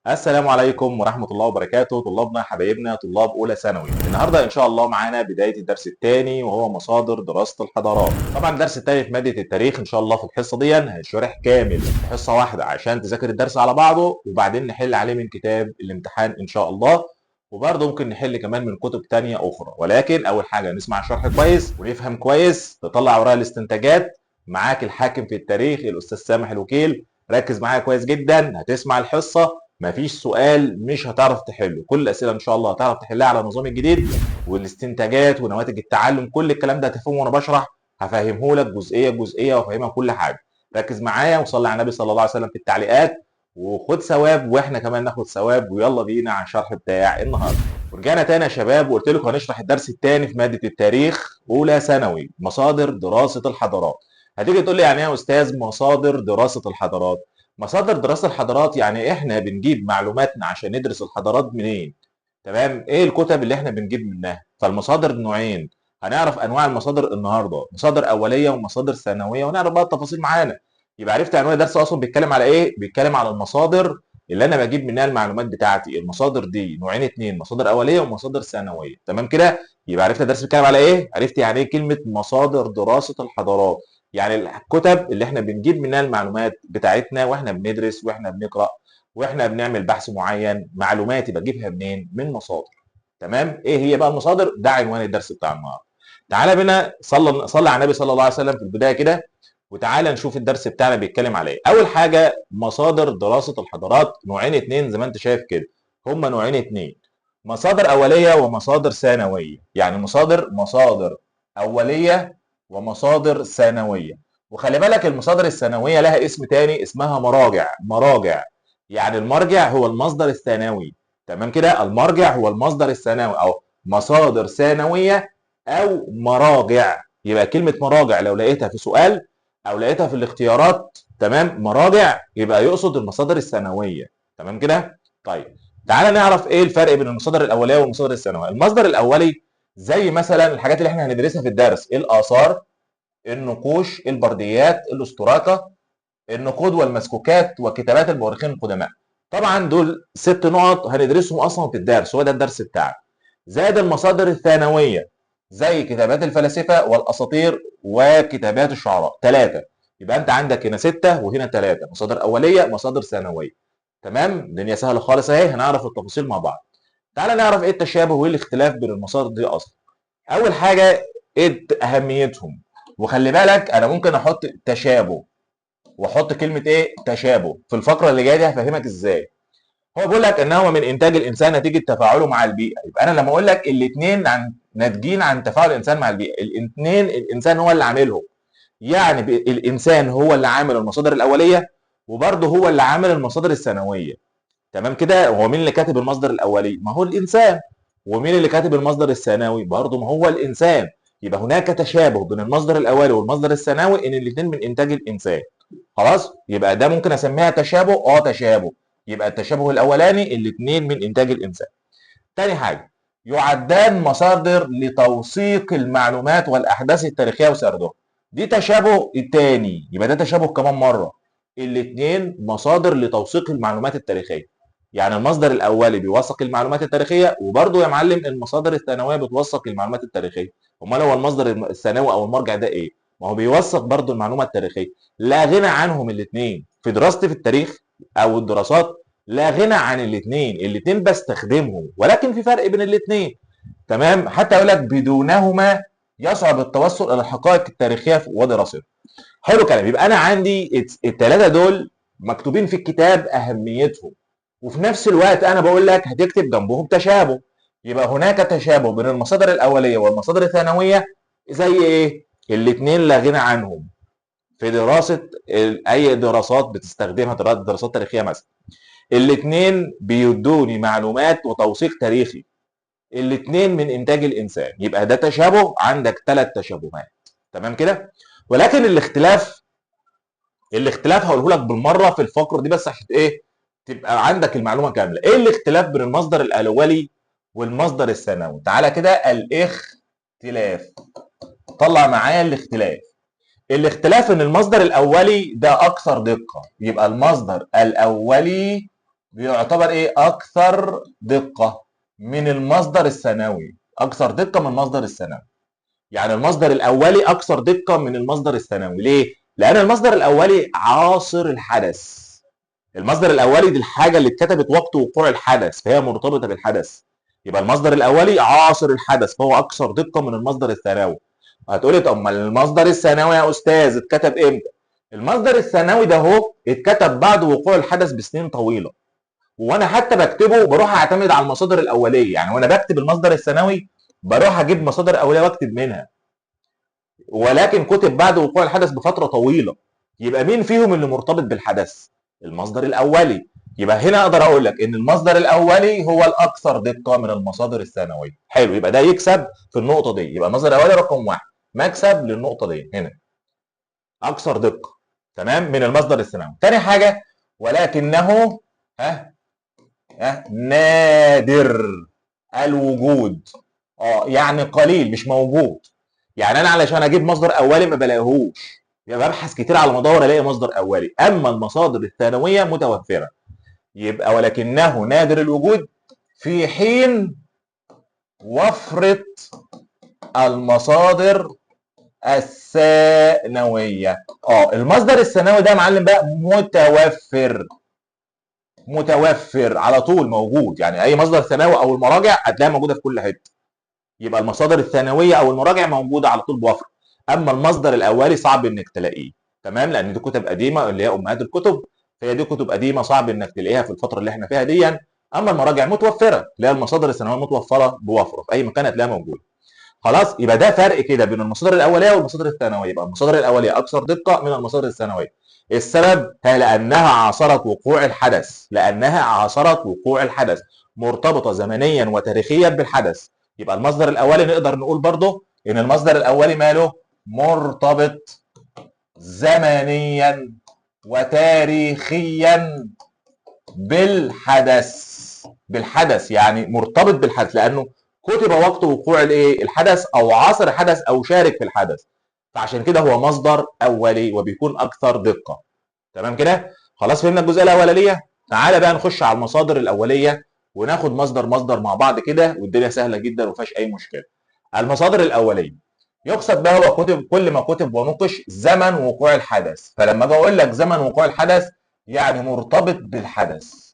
السلام عليكم ورحمة الله وبركاته، طلابنا حبايبنا طلاب أولى ثانوي. النهاردة إن شاء الله معانا بداية الدرس الثاني وهو مصادر دراسة الحضارات. طبعا الدرس الثاني في مادة التاريخ إن شاء الله في الحصة دي هنشرح كامل في حصة واحدة عشان تذاكر الدرس على بعضه، وبعدين نحل عليه من كتاب الامتحان إن شاء الله، وبرضه ممكن نحل كمان من كتب تانية أخرى. ولكن أول حاجة نسمع الشرح كويس ونفهم كويس، تطلع وراها الاستنتاجات. معاك الحاكم في التاريخ الأستاذ سامح الوكيل. ركز معايا كويس جدا، هتسمع الحصة مفيش سؤال مش هتعرف تحله، كل الاسئلة ان شاء الله هتعرف تحلها على النظام الجديد، والاستنتاجات ونواتج التعلم كل الكلام ده هتفهمه وانا بشرح، هفهمه لك جزئية جزئية وافهمها كل حاجة. ركز معايا وصلي على النبي صلى الله عليه وسلم في التعليقات، وخد ثواب واحنا كمان ناخد ثواب. ويلا بينا على الشرح بتاع النهارده. ورجعنا تاني يا شباب وقلت لكم هنشرح الدرس الثاني في مادة التاريخ اولى ثانوي، مصادر دراسة الحضارات. هتيجي تقول لي يعني ايه يا استاذ مصادر دراسة الحضارات؟ مصادر دراسة الحضارات يعني احنا بنجيب معلوماتنا عشان ندرس الحضارات منين؟ تمام؟ ايه الكتب اللي احنا بنجيب منها؟ فالمصادر نوعين، هنعرف انواع المصادر النهارده، مصادر اولية ومصادر ثانوية، ونعرف بقى التفاصيل معانا. يبقى عرفت عنوان الدرس اصلا بيتكلم على ايه؟ بيتكلم على المصادر اللي انا بجيب منها المعلومات بتاعتي. المصادر دي نوعين اتنين، مصادر اولية ومصادر ثانوية. تمام كده؟ يبقى عرفت الدرس بيتكلم على ايه؟ عرفت يعني ايه كلمة مصادر دراسة الحضارات؟ يعني الكتب اللي احنا بنجيب منها المعلومات بتاعتنا واحنا بندرس واحنا بنقرا واحنا بنعمل بحث معين، معلوماتي بجيبها منين؟ من مصادر. تمام؟ ايه هي بقى المصادر؟ ده عنوان الدرس بتاع النهارده. تعالى بينا صلى على النبي صلى الله عليه وسلم في البداية كده، وتعالى نشوف الدرس بتاعنا بيتكلم على ايه. اول حاجة مصادر دراسة الحضارات نوعين اتنين زي ما انت شايف كده، هما نوعين اتنين، مصادر اوليه ومصادر ثانوية. يعني مصادر اوليه ومصادر ثانوية. وخلي بالك المصادر الثانوية لها اسم تاني اسمها مراجع. مراجع يعني المرجع هو المصدر الثانوي. تمام كده؟ المرجع هو المصدر الثانوي، او مصادر ثانوية او مراجع. يبقى كلمة مراجع لو لقيتها في سؤال او لقيتها في الاختيارات، تمام، مراجع يبقى يقصد المصادر الثانوية. تمام كده؟ طيب تعالى نعرف ايه الفرق بين المصادر الاولية والمصادر الثانوية. المصدر الاولي زي مثلا الحاجات اللي احنا هندرسها في الدرس، الاثار، النقوش، البرديات، الاستراكه، النقود والمسكوكات، وكتابات المؤرخين القدماء. طبعا دول 6 نقط هندرسهم اصلا في الدرس، هو ده الدرس بتاعنا. زائد المصادر الثانوية زي كتابات الفلاسفة والاساطير وكتابات الشعراء، 3. يبقى انت عندك هنا 6 وهنا 3، مصادر اوليه مصادر ثانوية. تمام؟ الدنيا سهلة خالص اهي، هنعرف التفاصيل مع بعض. تعالى نعرف ايه التشابه وايه الاختلاف بين المصادر دي اصلا. اول حاجة ايه اهميتهم؟ وخلي بالك انا ممكن احط تشابه واحط كلمة ايه؟ تشابه في الفقرة اللي جاية دي، هفهمك ازاي. هو بيقول لك ان هو من انتاج الانسان نتيجة تفاعله مع البيئة. يبقى انا لما اقول لك الاثنين عن ناتجين عن تفاعل الانسان مع البيئة، الاثنين الانسان هو اللي عاملهم. يعني الانسان هو اللي عامل المصادر الاولية وبرضه هو اللي عامل المصادر الثانوية. تمام كده؟ هو مين اللي كاتب المصدر الاولي؟ ما هو الانسان. ومين اللي كاتب المصدر الثانوي؟ برضه ما هو الانسان. يبقى هناك تشابه بين المصدر الاولي والمصدر الثانوي ان الاثنين من انتاج الانسان. خلاص؟ يبقى ده ممكن اسميها تشابه. تشابه. يبقى التشابه الاولاني الاثنين من انتاج الانسان. تاني حاجة يعدان مصادر لتوثيق المعلومات والاحداث التاريخية وسردها. دي تشابه الثاني، يبقى ده تشابه كمان مرة، الاثنين مصادر لتوثيق المعلومات التاريخية. يعني المصدر الاولي بيوثق المعلومات التاريخية، وبرضه يا معلم المصادر الثانوية بتوثق المعلومات التاريخية. امال هو المصدر الثانوي او المرجع ده ايه؟ ما هو بيوثق برضه المعلومة التاريخية. لا غنى عنهم الاثنين في دراستي في التاريخ او الدراسات، لا غنى عن الاثنين، الاثنين بستخدمهم، ولكن في فرق بين الاثنين. تمام؟ حتى اقول لك بدونهما يصعب التوصل الى الحقائق التاريخية ودراستها. حلو كلام. يبقى انا عندي الثلاثة دول مكتوبين في الكتاب اهميتهم، وفي نفس الوقت انا بقول لك هتكتب جنبهم تشابه. يبقى هناك تشابه بين المصادر الاولية والمصادر الثانوية زي ايه؟ الاثنين لا غنى عنهم في دراسة اي دراسات بتستخدمها، دراسات تاريخية مثلا. الاثنين بيدوني معلومات وتوثيق تاريخي، الاثنين من انتاج الانسان. يبقى ده تشابه، عندك 3 تشابهات. تمام كده؟ ولكن الاختلاف هقوله لك بالمرة في الفقرة دي بس عشان ايه؟ تبقى عندك المعلومة كاملة. ايه الاختلاف بين المصدر الاولي والمصدر الثانوي؟ تعالى كده الاختلاف، طلع معايا الاختلاف. الاختلاف ان المصدر الاولي ده اكثر دقه. يبقى المصدر الاولي بيعتبر ايه؟ اكثر دقه من المصدر الثانوي، اكثر دقه من المصدر الثانوي. يعني المصدر الاولي اكثر دقه من المصدر الثانوي. ليه؟ لان المصدر الاولي عاصر الحدث. المصدر الاولي دي الحاجة اللي اتكتبت وقت وقوع الحدث، فهي مرتبطة بالحدث. يبقى المصدر الاولي عاصر الحدث، فهو اكثر دقه من المصدر الثانوي. هتقولي طب ما المصدر الثانوي يا استاذ اتكتب امتى؟ المصدر الثانوي ده اهو اتكتب بعد وقوع الحدث بسنين طويلة، وانا حتى بكتبه بروح اعتمد على المصادر الاولية. يعني وانا بكتب المصدر الثانوي بروح اجيب مصادر اوليه واكتب منها، ولكن كتب بعد وقوع الحدث بفترة طويلة. يبقى مين فيهم اللي مرتبط بالحدث؟ المصدر الاولي. يبقى هنا اقدر اقول لك ان المصدر الاولي هو الاكثر دقه من المصادر الثانوية. حلو، يبقى ده يكسب في النقطة دي. يبقى المصدر الاولي رقم 1 مكسب للنقطة دي هنا، اكثر دقه، تمام، من المصدر الثانوي. تاني حاجة، ولكنه ها ها نادر الوجود. يعني قليل، مش موجود. يعني انا علشان اجيب مصدر اولي ما بلاقيهوش، يبقى ببحث كتير على ما ادور الاقي مصدر اولي. اما المصادر الثانوية متوفرة. يبقى ولكنه نادر الوجود في حين وفرة المصادر الثانوية. المصدر الثانوي ده يا معلم بقى متوفر، متوفر على طول موجود. يعني اي مصدر ثانوي او المراجع هتلاقيها موجودة في كل حتة. يبقى المصادر الثانوية او المراجع موجودة على طول بوفر. اما المصدر الاولي صعب انك تلاقيه، تمام، لان دي كتب قديمة اللي هي امهات الكتب، فهي دي كتب قديمة صعب انك تلاقيها في الفترة اللي احنا فيها دي. اما المراجع متوفرة، اللي هي المصادر الثانوية متوفرة بوفره في اي مكان هتلاقيها موجودة. خلاص، يبقى ده فرق كده بين المصادر الاولية والمصادر الثانوية. يبقى المصادر الاولية اكثر دقه من المصادر الثانوية. السبب هي لانها عاصرت وقوع الحدث، لانها عاصرت وقوع الحدث، مرتبطة زمنيا وتاريخيا بالحدث. يبقى المصدر الاولي نقدر نقول برضه ان المصدر الاولي ماله؟ مرتبط زمنيا وتاريخيا بالحدث. بالحدث يعني مرتبط بالحدث، لانه كتب وقت وقوع الايه؟ الحدث، او عاصر الحدث، او شارك في الحدث. فعشان كده هو مصدر اولي وبيكون اكثر دقه. تمام كده؟ خلاص فهمنا الجزئية الاولانية. تعالى بقى نخش على المصادر الاولية وناخد مصدر مصدر مع بعض كده، والدنيا سهلة جدا وما فيهاش اي مشكلة. المصادر الاولية يقصد بها هو كتب كل ما كتب ونقش زمن وقوع الحدث. فلما اجي اقول لك زمن وقوع الحدث يعني مرتبط بالحدث،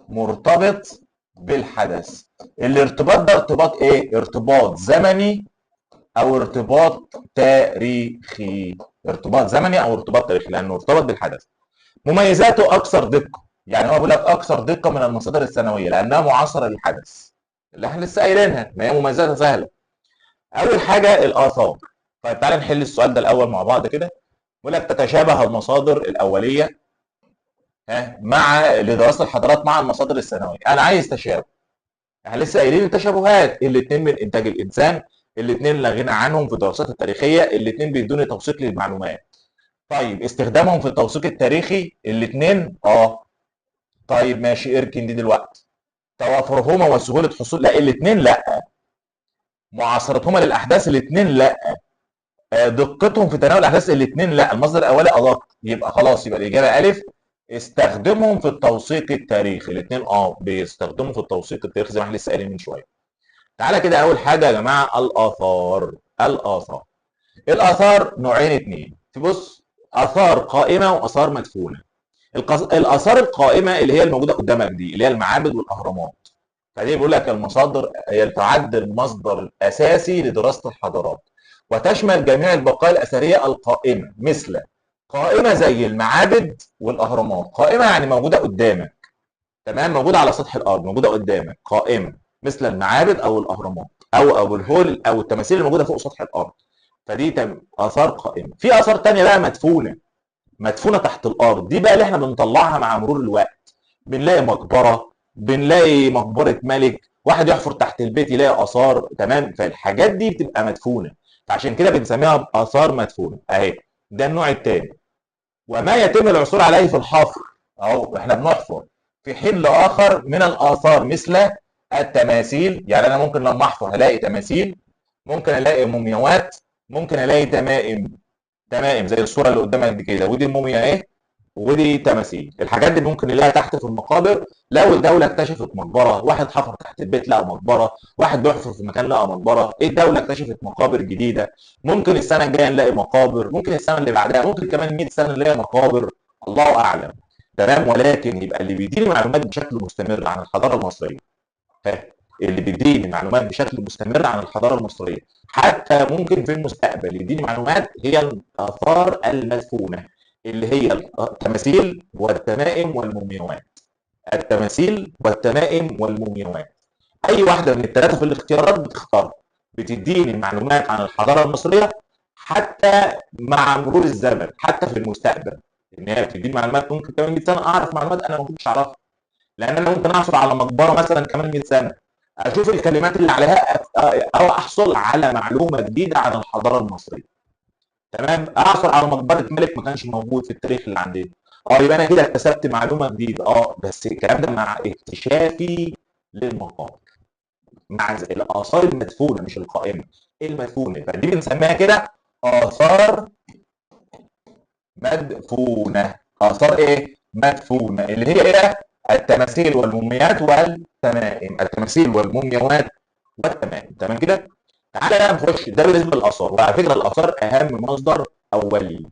مرتبط بالحدث. الارتباط ده ارتباط ايه؟ ارتباط زمني او ارتباط تاريخي. ارتباط زمني او ارتباط تاريخي لانه ارتبط بالحدث. مميزاته اكثر دقه، يعني هو بيقول لك اكثر دقه من المصادر الثانوية لانها معاصره للحدث اللي احنا لسه قايلينها، ما هي مميزاتها سهلة. اول حاجة الاثار. طيب تعالى نحل السؤال ده الاول مع بعض كده. بيقول لك تتشابه المصادر الاولية مع لدراسة الحضارات مع المصادر الثانوية. انا عايز تشابه، احنا لسه قايلين التشابهات، الاثنين من انتاج الانسان، الاثنين لا غنى عنهم في الدراسات التاريخية، الاثنين بيدوني توثيق للمعلومات. طيب استخدامهم في التوثيق التاريخي الاثنين طيب ماشي، اركن دي دلوقتي. توافرهما وسهولة حصول، لا الاثنين لا. معاصرتهما للاحداث الاثنين لا. دقتهم في تناول الاحداث الاثنين لا. المصدر الاولي ادق، يبقى خلاص يبقى الاجابة الف. استخدمهم في التوثيق التاريخي الاثنين، بيستخدموا في التوثيق التاريخي زي ما احنا لسه قايلين من شوية. تعالى كده اول حاجة يا جماعة الاثار. الاثار، الاثار نوعين اثنين. تبص، اثار قائمة واثار مدفونة. الاثار القائمة اللي هي الموجودة قدامك دي اللي هي المعابد والاهرامات. فدي بيقول لك المصادر هي تعد المصدر الاساسي لدراسة الحضارات، وتشمل جميع البقايا الاثرية القائمة، مثل قائمة زي المعابد والاهرامات. قائمة يعني موجودة قدامك، تمام، موجودة على سطح الارض، موجودة قدامك، قائمة مثل المعابد او الاهرامات او ابو الهول او التماثيل الموجودة فوق سطح الارض. فدي اثار قائمة. في اثار ثانية بقى مدفونة، مدفونة تحت الارض، دي بقى اللي احنا بنطلعها مع مرور الوقت. بنلاقي مقبره، بنلاقي مقبره ملك، واحد يحفر تحت البيت يلاقي اثار، تمام. فالحاجات دي بتبقى مدفونة، فعشان كده بنسميها اثار مدفونة. اهي ده النوع الثاني. وما يتم العثور عليه في الحفر، اهو احنا بنحفر في حين لاخر من الاثار مثل التماثيل. يعني انا ممكن لما احفر هلاقي تماثيل، ممكن الاقي مومياوات، ممكن الاقي تمائم، تمائم زي الصورة اللي قدامك دي كده، ودي الموميا اهي، ودي تماثيل. الحاجات دي ممكن نلاقيها تحت في المقابر. لو الدولة اكتشفت مقبره، واحد حفر تحت البيت لقى مقبره، واحد بيحفر في مكان لقى مقبره، الدولة اكتشفت مقابر جديدة، ممكن السنة الجاية نلاقي مقابر، ممكن السنة اللي بعدها، ممكن كمان 100 سنة نلاقي مقابر، الله اعلم. تمام. ولكن يبقى اللي بيديني معلومات بشكل مستمر عن الحضارة المصرية، اللي بيديني معلومات بشكل مستمر عن الحضارة المصرية حتى ممكن في المستقبل يديني معلومات، هي الاثار المدفونه اللي هي التماثيل والتمائم والمومياوات. التماثيل والتمائم والمومياوات، اي واحدة من الثلاثة في الاختيارات بتختارها، بتديني معلومات عن الحضارة المصرية حتى مع مرور الزمن، حتى في المستقبل، ان هي بتديني معلومات ممكن كمان 100 سنة اعرف معلومات انا ما كنتش اعرفها، لان انا ممكن احصل على مقبره مثلا كمان 100 سنة، اشوف الكلمات اللي عليها او احصل على معلومة جديدة عن الحضارة المصرية. تمام. اعثر على مقبره ملك ما كانش موجود في التاريخ اللي عندنا، يبقى انا كده اكتسبت معلومة جديدة. بس الكلام ده مع اكتشافي للمقابر، مع الاثار المدفونه مش القائمة، المدفونه، فدي بنسميها كده اثار مدفونة. اثار ايه؟ مدفونة، اللي هي ايه؟ التماثيل والموميات والتمائم. التماثيل والمومياوات والتمائم. تمام كده؟ تعالى بقى نخش ده بالنسبة للاثار. وعلى فكرة الاثار اهم مصدر اولي،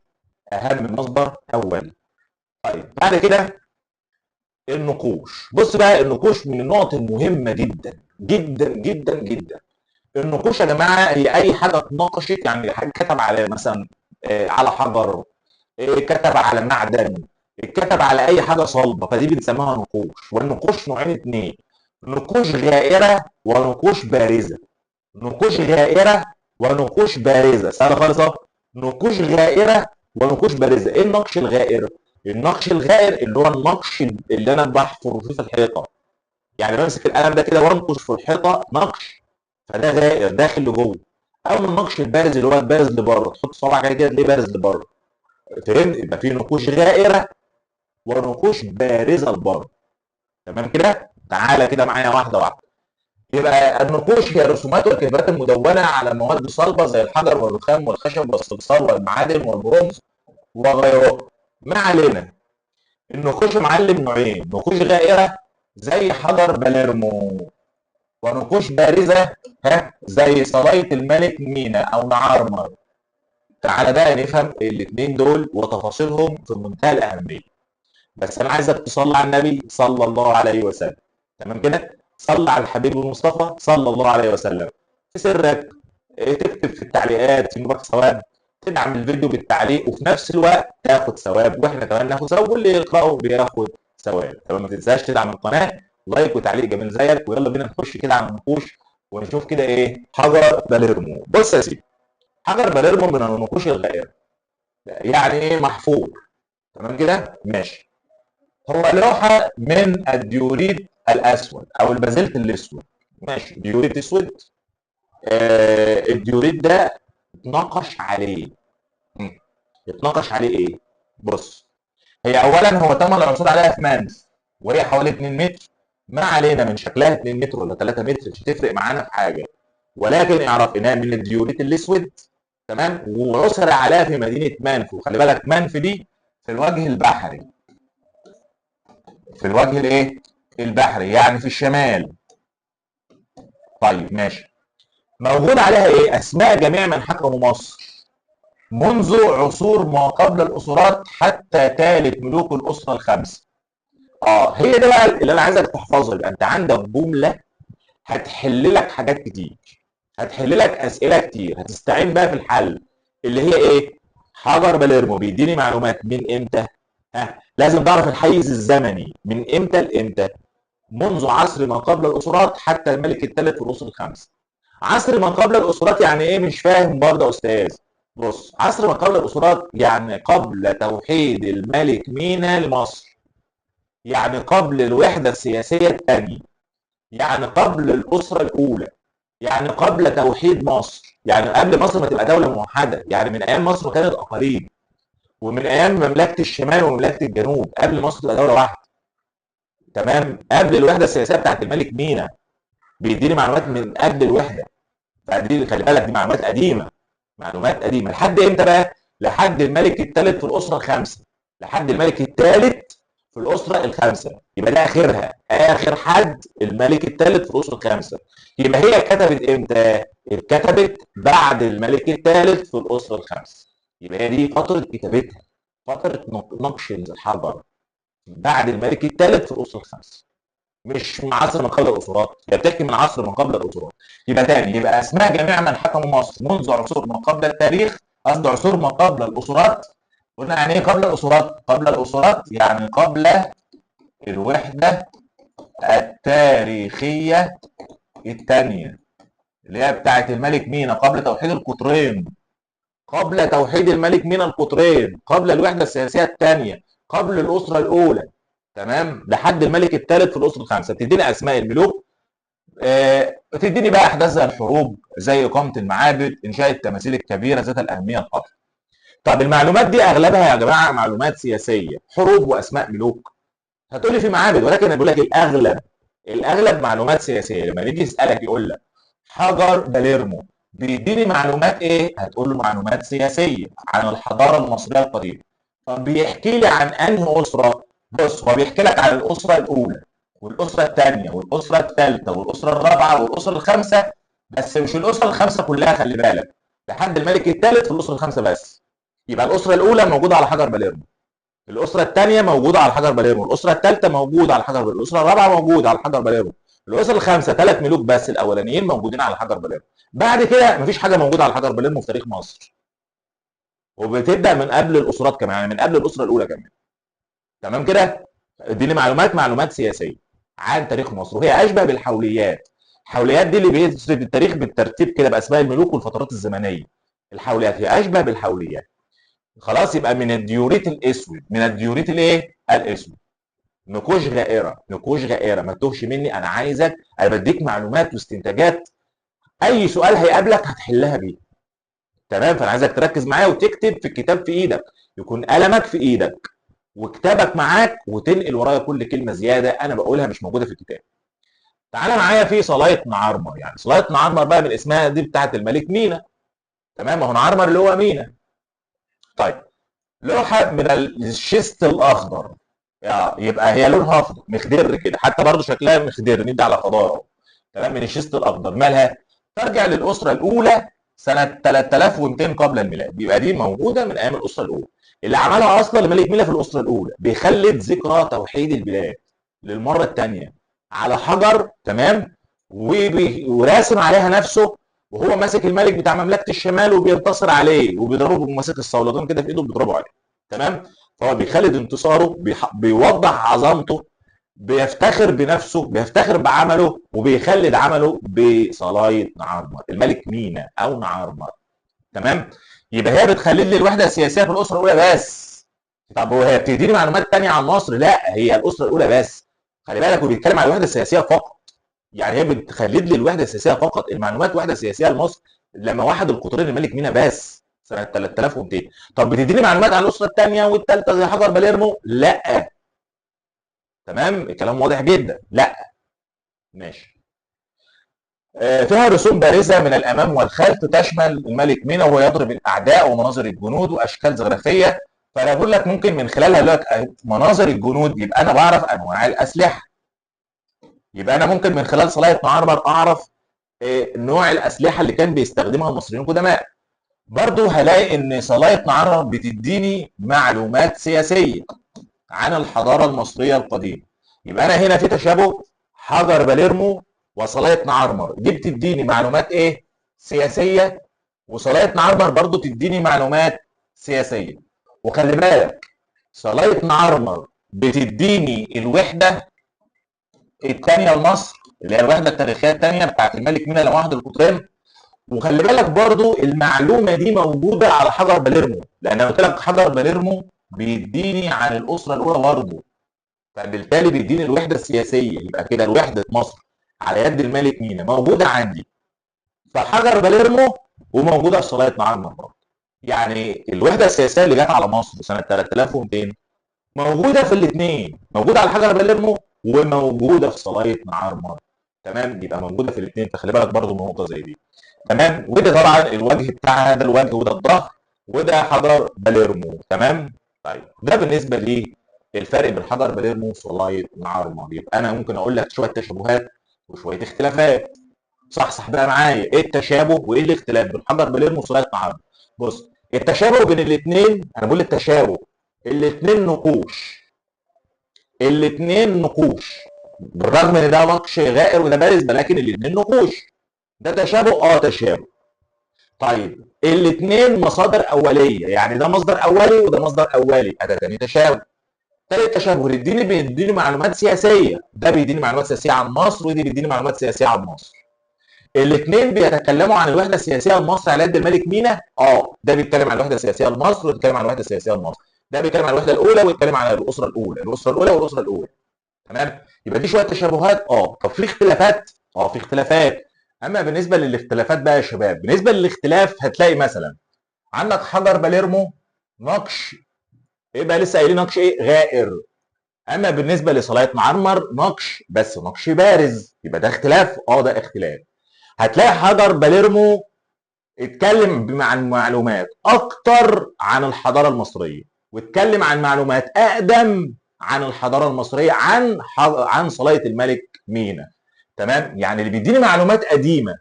اهم مصدر اولي. طيب بعد كده النقوش. بص بقى، النقوش من النقط المهمة جدا جدا جدا جدا. النقوش يا جماعة هي اي حاجة اتناقشت، يعني حاجة كتب على مثلا على حجر، كتب على معدن، اتكتب على اي حاجة صلبه، فدي بنسميها نقوش. والنقوش نوعين اتنين، نقوش غائره ونقوش بارزة. نقوش غائره ونقوش بارزة، سهلة خالص اهو. نقوش غائره ونقوش بارزة. ايه النقش الغائر؟ النقش الغائر اللي هو النقش اللي انا بحفر فيه في الحيطة، يعني بمسك القلم ده كده وانقش في الحيطة نقش، فده غائر داخل لجوه. او النقش البارز اللي هو البارز لبره، تحط صبعك كده تلاقيه بارز لبره. فهمت؟ يبقى في نقوش غائره ونقوش بارزة لبره. تمام كده؟ تعالى كده معايا واحدة واحدة. يبقى النقوش هي الرسومات والكتابات المدونة على مواد صلبه زي الحجر والرخام والخشب والصلصال والمعادن والبرونز وغيره. ما علينا. النقوش معلم نوعين، نقوش غائره زي حجر باليرمو، ونقوش بارزة زي صلايه الملك مينا او نعرمر. تعالى بقى نفهم الاثنين دول وتفاصيلهم في منتهى الاهمية. بس انا عايزك تصلي على النبي صلى الله عليه وسلم. تمام كده؟ صلى على الحبيب المصطفى صلى الله عليه وسلم. في سرك تكتب في التعليقات في نبك ثواب، تدعم الفيديو بالتعليق، وفي نفس الوقت تاخد ثواب، واحنا كمان ناخد ثواب، واللي يقراه بياخد ثواب. تمام؟ ما تنساش تدعم القناة، like وتعليق جميل زيك. ويلا بينا نخش كده على النقوش ونشوف كده ايه حجر باليرمو. بص يا سيدي، حجر باليرمو من النقوش الغائره، يعني ايه؟ محفور. تمام كده؟ ماشي. هو لوحة من الديوريت الاسود او البازلت الاسود. ماشي، ديوريت اسود. الديوريت ده اتناقش عليه. اتناقش عليه ايه؟ بص، هي اولا هو تم العثور عليها في منف، وهي حوالي 2 متر. ما علينا من شكلها 2 متر ولا 3 متر، مش هتفرق معانا في حاجة، ولكن اعرف انها من الديوريت الاسود. تمام؟ وعثر عليها في مدينة منف. وخلي بالك منف دي في الوجه البحري، في الوجه الايه؟ البحري، يعني في الشمال. طيب ماشي. موجود عليها ايه؟ اسماء جميع من حكموا مصر منذ عصور ما قبل الاسرات حتى ثالث ملوك الاسرة الخمسة. هي ده بقى اللي انا عايزك تحفظها. يبقى انت عندك جملة هتحل لك حاجات كتير، هتحل لك اسئلة كتير، هتستعين بقى في الحل، اللي هي ايه؟ حجر باليرمو بيديني معلومات من امتى؟ لازم تعرف الحيز الزمني من امتى لامتى؟ منذ عصر ما قبل الاسرات حتى الملك الثالث في الاسرة الخمسة. عصر ما قبل الاسرات يعني ايه؟ مش فاهم برضه يا استاذ. بص، عصر ما قبل الاسرات يعني قبل توحيد الملك مينا لمصر، يعني قبل الوحدة السياسية الثانية، يعني قبل الاسرة الاولى، يعني قبل توحيد مصر، يعني قبل مصر ما تبقى دولة موحدة، يعني من ايام مصر كانت اقاليم، ومن ايام مملكة الشمال ومملكه الجنوب، قبل مصر تبقى دولة واحدة. تمام؟ قبل الوحدة السياسية بتاعت الملك مينا. بيديني معلومات من قبل الوحدة، فدي خلي بالك دي معلومات قديمة، معلومات قديمة. لحد امتى بقى؟ لحد الملك الثالث في الاسرة الخامسة. لحد الملك الثالث في الاسرة الخامسة. يبقى ده اخرها، اخر حد الملك الثالث في الاسرة الخامسة. يبقى هي اتكتبت امتى؟ اتكتبت بعد الملك الثالث في الاسرة الخامسة. يبقى هي دي فترة كتابتها، فترة نقش الحجر بعد الملك الثالث في الاسرة الخامسة، مش من عصر ما قبل الاسرات. هي بتحكي من عصر ما قبل الاسرات. يبقى تاني، يبقى اسماء جميع من حكموا مصر منذ عصور ما قبل التاريخ، قصد عصور ما قبل الاسرات. قلنا يعني ايه قبل الاسرات؟ قبل الاسرات يعني قبل الوحدة التاريخية الثانية اللي هي بتاعه الملك مينا، قبل توحيد القطرين، قبل توحيد الملك مينا القطرين، قبل الوحدة السياسية الثانية، قبل الاسرة الاولى، تمام، لحد الملك الثالث في الاسرة الخامسة. بتديني اسماء الملوك، بتديني بقى احداث زي الحروب، زي اقامه المعابد، انشاء التماثيل الكبيرة ذات الاهمية الخاصة. طب المعلومات دي اغلبها يا جماعة معلومات سياسية، حروب واسماء ملوك. هتقولي في معابد، ولكن انا بقول لك الاغلب، الاغلب معلومات سياسية. لما يجي يسالك يقول لك حجر باليرمو بيديني معلومات ايه؟ هتقول له معلومات سياسية عن الحضارة المصرية القديمة. طب بيحكي لي عن انهي اسره؟ بص، هو بيحكي لك عن الاسرة الاولى والاسرة الثانية والاسرة الثالثة والاسرة الرابعة والاسرة الخامسة، بس مش الاسرة الخامسة كلها، خلي بالك، لحد الملك الثالث في الاسرة الخامسة بس. يبقى الاسرة الاولى موجودة على حجر باليرمو، الاسرة الثانية موجودة على حجر باليرمو، الاسرة الثالثة موجودة على حجر باليرمو، الاسرة الرابعة موجودة على حجر باليرمو، الاسرة الخامسة 3 ملوك بس الاولانيين موجودين على حجر باليرمو. بعد كده مفيش حاجة موجودة على حجر باليرمو في تاريخ مصر، وبتبدا من قبل الاسرات كمان، يعني من قبل الاسرة الاولى كمان. تمام كده؟ اديني معلومات، معلومات سياسية عن تاريخ مصر، وهي اشبه بالحوليات. الحوليات دي اللي بيسرد التاريخ بالترتيب كده باسماء الملوك والفترات الزمنية. الحوليات هي اشبه بالحوليات. خلاص، يبقى من الديوريت الاسود، من الديوريت الايه؟ الاسود. نقوش غائره، نقوش غائره، ما تتوهش مني، انا عايزك، انا بديك معلومات واستنتاجات، اي سؤال هيقابلك هتحلها بيه. تمام؟ فانا عايزك تركز معايا وتكتب في الكتاب في ايدك، يكون قلمك في ايدك وكتابك معاك، وتنقل ورايا كل كلمة زيادة انا بقولها مش موجودة في الكتاب. تعالى معايا في صلايه نعرمر. يعني صلايه نعرمر بقى من اسمها دي بتاعه الملك مينا. تمام، ما هو نعرمر اللي هو مينا. طيب، لوحة من ال schist الاخضر، يبقى هي لونها اخضر مخضر كده، حتى برضو شكلها مخضر، ندي على خضار. تمام، من ال schist الاخضر. مالها؟ ترجع للاسرة الاولى سنة 3200 قبل الميلاد. يبقى دي موجودة من ايام الاسرة الاولى، اللي عملها اصلا الملك مينا في الاسرة الاولى، بيخلد ذكرى توحيد البلاد للمرة الثانية على حجر. تمام، وراسم عليها نفسه وهو ماسك الملك بتاع مملكة الشمال وبينتصر عليه وبيضربه بماسك الصولجان كده في ايده وبيضربه عليه. تمام، فهو بيخلد انتصاره، بيوضح عظمته، بيفتخر بنفسه، بيفتخر بعمله، وبيخلد عمله بصلايه نعرمر، الملك مينا او نعرمر. تمام، يبقى هي بتخلد لي الوحدة السياسية في الاسرة الاولى بس. طب وهي بتديني معلومات ثانية عن مصر؟ لا، هي الاسرة الاولى بس. خلي بالك، وبيتكلم على الوحدة السياسية فقط. يعني هي بتخلد لي الوحدة السياسية فقط، المعلومات وحده سياسية لمصر لما وحد القطرين الملك مينا بس سنة 3200. طب بتديني معلومات عن الاسرة الثانية والثالثة زي حجر باليرمو؟ لا. تمام، الكلام واضح جدا. لا، ماشي. فيها رسوم بارزة من الامام والخلف تشمل الملك مينا وهو يضرب الاعداء ومناظر الجنود واشكال زخرفيه. فانا بقول لك ممكن من خلالها لك مناظر الجنود، يبقى انا بعرف انواع الاسلحة. يبقى انا ممكن من خلال صلايه نعرمر اعرف نوع الاسلحة اللي كان بيستخدمها المصريين القدماء. برضو هلاقي ان صلايه نعرمر بتديني معلومات سياسية عن الحضارة المصرية القديمة. يبقى انا هنا في تشابه، حجر باليرمو وصلايه نعرمر، دي بتديني معلومات ايه؟ سياسية، وصلايه نعرمر برضو تديني معلومات سياسية. وخلي بالك، صلايه نعرمر بتديني الوحدة الثانية لمصر اللي هي الوحدة التاريخية الثانية بتاعت الملك مينا لما وحد القطرين. وخلي بالك برضو المعلومة دي موجودة على حجر باليرمو، لان انا قلت لك حجر باليرمو بيديني عن الاسرة الاولى برضو، فبالتالي بيديني الوحدة السياسية. يبقى كده الوحدة مصر على يد الملك مينا موجودة عندي فحجر باليرمو، وموجودة في صلايه نعرمر برضه. يعني الوحدة السياسية اللي جت على مصر سنة 3200 موجودة في الاثنين، موجودة على حجر باليرمو وموجودة في صلايه نعرمر. تمام، يبقى موجودة في الاثنين، فخلي بالك برضه من نقطة زي دي. تمام، وده طبعا الوجه بتاعها، ده الوجه وده الظهر وده حجر باليرمو. تمام. طيب طيب ده بالنسبة لي الفرق بين حجر باليرمو وصلايه نعرمر. يبقى انا ممكن اقول لك شوية تشابهات وشوية اختلافات. صح صح بقى معايا، ايه التشابه وايه الاختلاف بين حجر باليرمو وصلايه نعرمر؟ بص، التشابه بين الاثنين، انا بقول التشابه، الاثنين نقوش، الاثنين نقوش، بالرغم ان ده نقش غائر وده بارز، لكن الاثنين نقوش. ده تشابه، تشابه. طيب الاثنين مصادر اوليه، يعني ده مصدر اولي وده مصدر اولي، ده تاني تشابه. تالت تشابه، الديني بيديني معلومات سياسية، ده بيديني معلومات سياسية عن مصر ودي بيديني معلومات سياسية عن مصر. الاثنين بيتكلموا عن الوحدة السياسية لمصر على يد الملك مينا، ده بيتكلم عن الوحدة السياسية لمصر وبيتكلم عن الوحدة السياسية لمصر، ده بيتكلم عن الوحدة الاولى ويتكلم عن الاسرة الاولى، الاسرة الاولى والاسرة الاولى. تمام؟ يبقى دي شوية تشابهات. طب في اختلافات؟ في اختلافات. اما بالنسبة للاختلافات بقى يا شباب، بالنسبة للاختلاف هتلاقي مثلا عندك حجر باليرمو نقش ايه بقى، لسه قايلين نقش ايه؟ غائر. اما بالنسبة لصلايه معمر نقش بس نقش بارز، يبقى ده اختلاف. ده اختلاف. هتلاقي حجر باليرمو اتكلم عن معلومات اكتر عن الحضارة المصرية، واتكلم عن معلومات اقدم عن الحضارة المصرية عن صلايه الملك مينا. تمام؟ يعني اللي بيديني معلومات قديمة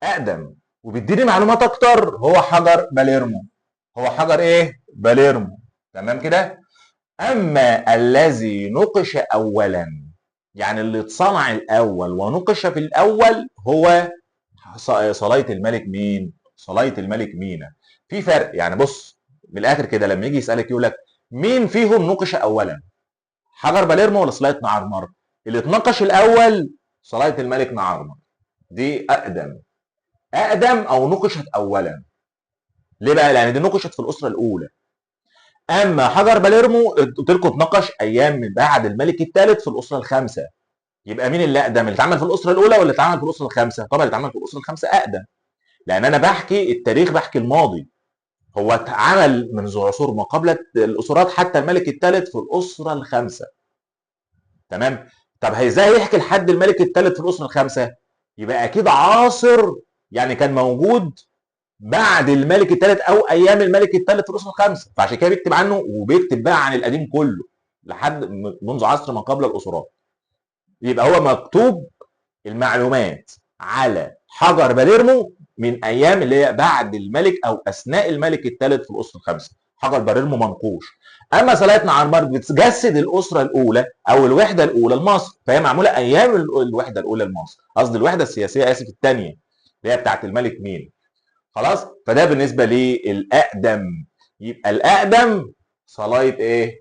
اقدم وبيديني معلومات اكتر هو حجر باليرمو. هو حجر ايه؟ باليرمو. تمام كده؟ اما الذي نقش اولا، يعني اللي اتصنع الاول ونقش في الاول هو صلايه الملك مين؟ صلايه الملك مينا. في فرق يعني. بص من الاخر كده، لما يجي يسالك يقول لك مين فيهم نقش اولا؟ حجر باليرمو ولا صلايه نعرمر؟ اللي اتنقش الاول صلايه الملك نعرمر، دي اقدم، اقدم او نقشت اولا. ليه بقى؟ لان دي نقشت في الاسرة الاولى. اما حجر باليرمو قلت لكم اتنقش ايام من بعد الملك الثالث في الاسرة الخامسة. يبقى مين اللي اقدم؟ اللي اتعمل في الاسرة الاولى ولا اللي اتعمل في الاسرة الخامسة؟ طبعا اللي اتعمل في الاسرة الخامسة اقدم، لان انا بحكي التاريخ، بحكي الماضي. هو اتعمل منذ عصور ما قبل الاسرات حتى الملك الثالث في الاسرة الخامسة. تمام؟ طب ازاي يحكي لحد الملك الثالث في الاسرة الخامسة؟ يبقى اكيد عاصر، يعني كان موجود بعد الملك الثالث او ايام الملك الثالث في الاسرة الخامسة، فعشان كده بيكتب عنه وبيكتب بقى عن القديم كله لحد منذ عصر ما قبل الاسرات. يبقى هو مكتوب المعلومات على حجر باليرمو من ايام اللي هي بعد الملك او اثناء الملك الثالث في الاسرة الخامسة. حجر باليرمو منقوش. اما صلايه نعرمر بتجسد الاسرة الاولى او الوحدة الاولى لمصر، فهي معمولة ايام الوحدة الاولى لمصر، قصدي الوحدة السياسية، اسف، الثانية اللي هي بتاعت الملك مين. خلاص؟ فده بالنسبة للاقدم. يبقى الاقدم صلايه ايه؟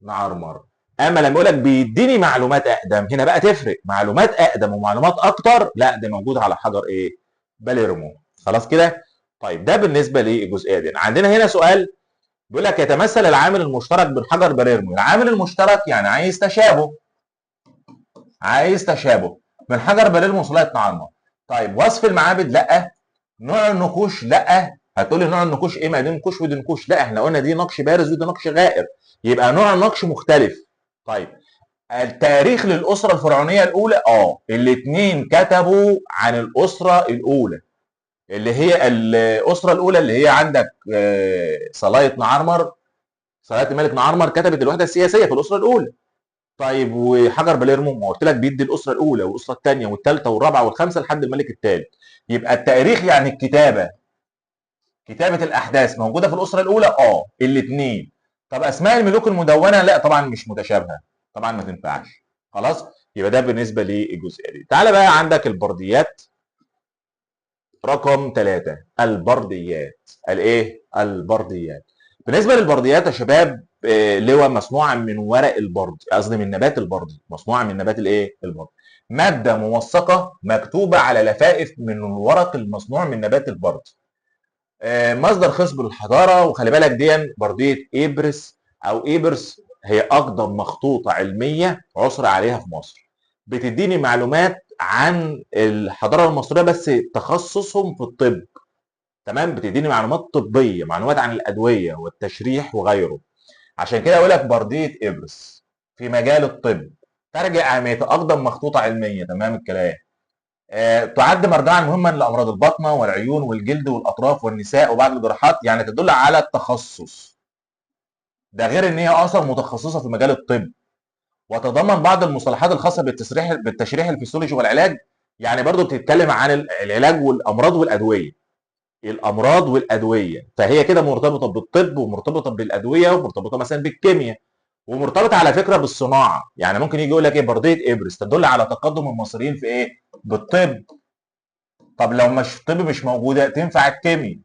نعرمر. اما لما يقول لك بيديني معلومات اقدم، هنا بقى تفرق، معلومات اقدم ومعلومات اكتر، لا ده موجود على حجر ايه؟ باليرمو. خلاص كده؟ طيب ده بالنسبة للجزئيه دي. عندنا هنا سؤال بيقول لك يتمثل العامل المشترك بين حجر باليرمو. العامل المشترك يعني عايز تشابه، عايز تشابه بين حجر باليرمو وصلايه نعرمر. طيب وصف المعابد؟ لا. نوع النقوش؟ لا. هتقولي نوع النقوش ايه؟ ما دي نقوش ودي نقوش. لا، احنا قلنا دي نقش بارز ودي نقش غائر، يبقى نوع النقش مختلف. طيب التاريخ للاسرة الفرعونية الاولى، الاثنين كتبوا عن الاسرة الاولى اللي هي الاسرة الاولى اللي هي عندك صلايه نعرمر، صلايه الملك نعرمر كتبت الوحدة السياسية في الاسرة الاولى. طيب وحجر باليرمو ما قلت لك بيدي الاسرة الاولى والاسرة الثانية والثالثة والرابعة والخامسة لحد الملك الثالث. يبقى التاريخ يعني الكتابة، كتابه الاحداث موجودة في الاسرة الاولى، الاثنين. طب اسماء الملوك المدونة؟ لا طبعا مش متشابهة، طبعا ما تنفعش. خلاص؟ يبقى ده بالنسبة للجزئيه دي. تعالى بقى عندك البرديات رقم 3، البرديات. الايه؟ البرديات. بالنسبة للبرديات يا شباب، لواء مصنوعة من ورق البرد، قصدي من نبات البرد، مصنوعة من نبات الايه؟ البرد. مادة موثقة مكتوبة على لفائف من الورق المصنوع من نبات البرد. مصدر خصب للحضاره. وخلي بالك دي برديه ايبرس او ايبرس، هي اقدم مخطوطة علمية عثر عليها في مصر. بتديني معلومات عن الحضارة المصرية بس تخصصهم في الطب. تمام؟ بتديني معلومات طبية، معلومات عن الادوية والتشريح وغيره. عشان كده اقول لك برديه ابرس في مجال الطب ترجع اهميتها، اقدم مخطوطة علمية. تمام الكلام. تعد مرجعا مهما لامراض البطنه والعيون والجلد والاطراف والنساء وبعض الجراحات، يعني تدل على التخصص. ده غير ان هي اصلا متخصصة في مجال الطب، وتضمن بعض المصطلحات الخاصة بالتشريح الفسيولوجي والعلاج. يعني برضو بتتكلم عن العلاج والامراض والادوية. الامراض والادوية، فهي كده مرتبطة بالطب ومرتبطة بالادوية ومرتبطة مثلا بالكيمياء ومرتبطة على فكرة بالصناعة. يعني ممكن يجي يقول لك ايه؟ برديه ابرس تدل على تقدم المصريين في ايه؟ بالطب. طب لو مش الطب مش موجودة تنفع الكيمياء،